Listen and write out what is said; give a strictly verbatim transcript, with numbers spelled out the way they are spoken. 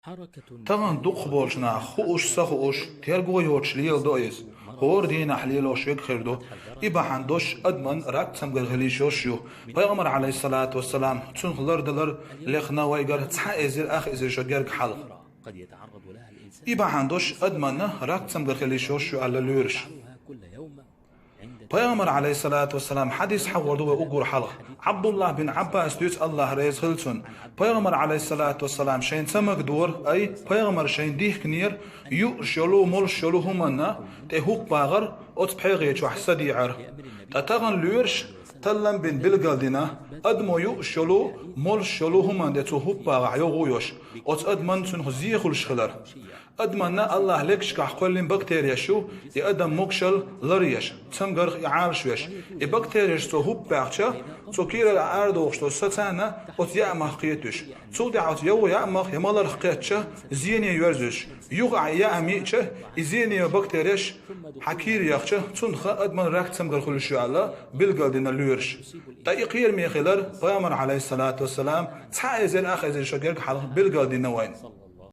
Тахана дукхахболчу наха хууш, ца хууш, терго йоцуш леладо иза. ХӀора дийнахь лелош верг хир ду. И бахьана долуш адаман рак цамгар хила йиш йолуш ю. Пайхамар, Ӏалайхиссалату вассалам, цунах лардалар лехна вайгара цхьа эзар ах эзар шо герга хьалха. И бахьана долуш адаманна рак цамгар хила йиш йолуш ю аьлла лоьруш. Пайхамар, Ӏалайхиссалату вассалам, хьадис хьахор ду вай уггар хьалха. Ӏабдуллахь бин Ӏаббас дуьйцу, Аллахь реза хила цунна. Пайхамар, Ӏалайхиссалату вассалам, шайна ца магадора, ай, пайхамар шайна дихкинера, юуш йолу, молуш йолу хӀуманна тӀе хӀуппагӀар оцу пхьегӀа чохь садеӀар. Ткъа тахана лоьруш таллам бина билгалдина, адамо юуш йолу, молуш йолу хӀуманна тӀе цу хӀуппагӀахь йогӀу йош, оцу адаман цунах зе хуьлуш хилар. Адаманна Аллахь легашкахь кхоьллина бактерияш ю, и адам могушалла ларъеш, цамгарх и Ӏалашвеш. И бактерияш цо хӀуппаьхча, цо кийрара арадохуш долу сацана оцу яамах кхетуьш. Цул тӀаьхьа оцу йогӀу яамах я маларх кхетча, зене йоьрзуьш. Юха а яа миъча, и зене бактерияш хьан кийра яхча, цунах адаман рак цамгар хуьлуш ю аьлла, билгалдина лоьруш. Ткъа и кхераме хилар пайхамар, Ӏалайхиссалату вассалам, цхьа эзар ах эзар шо герга хьалха билгалдина вайна.